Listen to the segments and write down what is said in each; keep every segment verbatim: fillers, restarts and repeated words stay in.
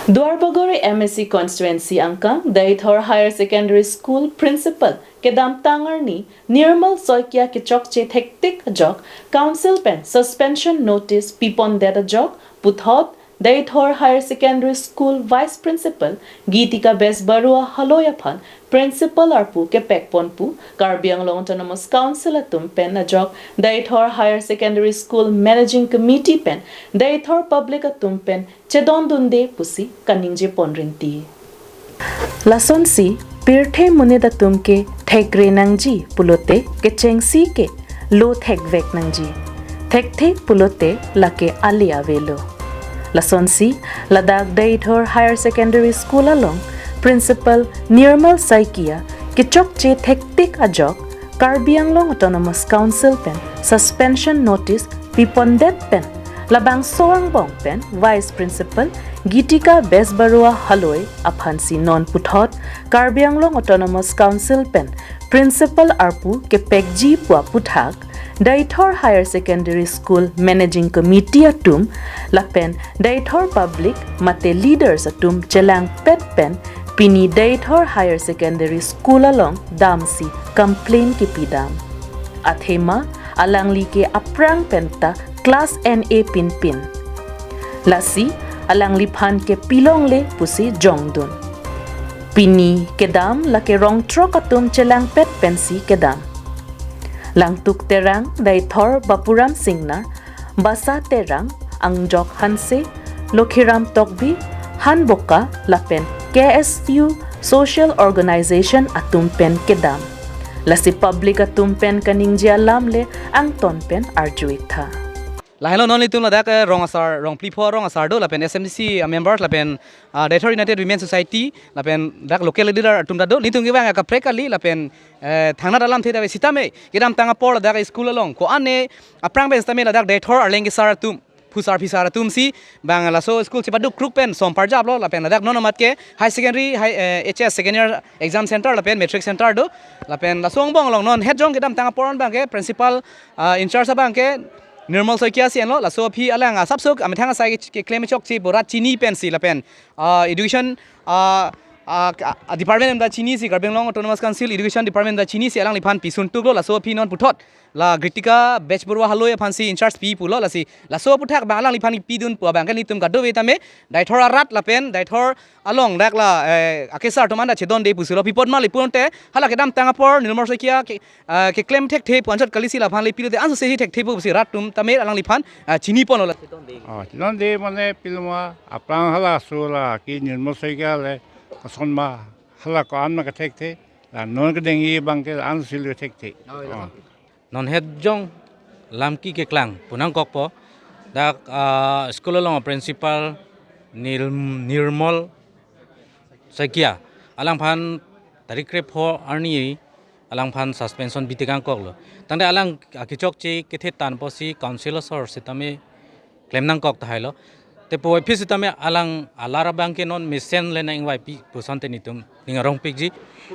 Duarbagori M A C constituency angkang Deithor Higher Secondary School Principal kedamtang arni Nirmal Saikia kechokche thektik ajok Council pen suspension notice pipondet ajok puthot Deithor Higher Secondary School Vice Principal Gitika Besbarua Haloi aphan Principal arpu kepekponpo Karbi Anglong Autonomous Council atum pen ajok Deithor Higher Secondary School Managing Committee pen Deithor public atum pen chedondunde pusi kaningje ponrinti. Lasonsi pirthe monit atum ke thekre nangji pulote kechengsi ke lo thekvek nangji. Thekthe pulote lake ale avelo. Lasonsi ladak Deithor Higher Secondary School along Principal Nirmal Saikia kechokche thektik ajok Karbi Anglong Autonomous Council pen suspension notice pipondet pen labangso angbong pen Vice Principal Gitika Besbarua Haloi aphansi non puthot Karbi Anglong Autonomous Council pen Principal arpu kepekji pu aputhak Deithor Higher Secondary School Managing Committee atum lapen Deithor public mate leaders atum chelangpet pen pini Deithor Higher Secondary School along damsi complaint kipidam. Athema alangli ke aphrang penta class en-e pinpin. Lasi alangliphan ke pilongle pusi jongdun. Pini kedam lake rong throk atum chelangpet pensi kedam. Langtuk Terang, Deithor Bapuram Singnar, Basa Terang, Angjok Hanse, Lokhiram Tokbi, Hanboka lapen K S U Social Organization atum pen kedam. Lasi public atum pen kaningje alam le angton pen arju-ik tha. Lahelo non nelitum ladak, eh, rong asar, rong phli pho rong asar do lapen S M D C, ah, members lapen, ah, Deithor United Women Society lapen dak local leader atum ta do, nelitum kevang akaprek kali lapen, eh, thangnat alamthe ta ave sitame kedamtang apor ladak school along ko-an ne aphrang pen sitame ladak Deithor arleng kesar atum, phusar phisar atum si bang laso school chipaduk kruk pen som parjaplo lapen ladak non amat ke high secondary, high, eh, H S second year exam center lapen matric center do lapen laso angbong along non het jong kedamtang apor an bang ke principal, ah, in charge abang ke Nirmal Saikia si enlo, laso aphi alang asapso amethang asai ke, keklem chokche pu rat chini pensi lapen, ah, education, ah, ah, ah, department ta chinisi, Karbi Anglong Autonomous Council Education Department ta chinisi alangliphan pisun tuklo, laso aphi non puthot la Gitika Besbarua Haloi aphansi in charge pi pulo, lasi laso aputhak bang alangliphan pidun pu abang ke nelitum kadokave tame Deithor arat lapen Deithor along dak la, eh, akesar atum anta chedonde pusi lo, pi apot ma le pulote hala kedamtang apor Nirmal Saikia ke, ah, keklem thekthe pu anchot kalisi laphan le pilote ansose hi thekthe pusi rat atum tame alangliphan, ah, chiniponlo la. Oh, chedonde mane piloma aphrang halaso la ke Nirmal Saikia le kosonma hala ko-an ma kethekthe, la non kedengji abang ke ansose le thekthe. Oh, iya. Oh. Non het jong lam ke keklang pu nangkokpo, dak, ah, school along principal Nil-, Nirmal Saikia alangphan tarik krepho arni alangphan suspension bitekangkoklo. Tangte alang akechokche kethe tanpo si council asor sitame klem nangkok tahailo. Te puvoiphit sitame alang alar abang ke non mesen le nang-ingvaipi puson te nelitum ning arongpikji.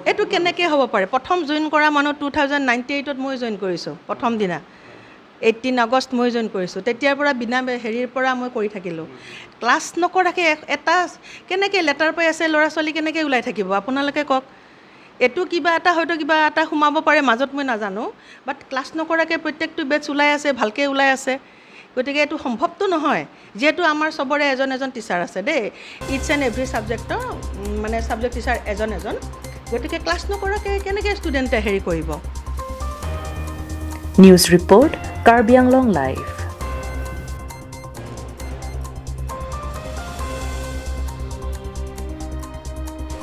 এইটো কেনেকে হ'ব পাৰে? প্ৰথম জইন কৰা মানুহ two thousand ninety এইটত মই জইন কৰিছোঁ, প্ৰথম দিনা এইটিন আগষ্ট মই জইন কৰিছোঁ। তেতিয়াৰ পৰা বিনা বে-, হেৰিৰ পৰা মই কৰি থাকিলোঁ। ক্লাছ নকৰাকে এ-, এটা কেনেকে লেটাৰ পাই আছে, ল'ৰা ছোৱালী কেনেকে ওলাই থাকিব আপোনালোকে কওক? এইটো কিবা এটা, হয়তো কিবা এটা সোমাব পাৰে মাজত, মই নাজানো, বাট ক্লাছ নকৰাকে প্ৰত্যেকটো বেটছ ওলাই আছে, ভালকে ওলাই আছে। গতিকে এইটো সম্ভৱতো নহয়, যিহেতু আমাৰ চবৰে এজন এজন টিচাৰ আছে দেই, ইটছ এণ্ড এভৰি ছাবজেক্টৰ, উম, মানে ছাবজেক্ট টিচাৰ এজন এজন। গতিকে ক্লাছ নকৰাকে কেনেকে ষ্টুডেণ্টে হেৰি কৰিব? News report, Karbi Anglong Live.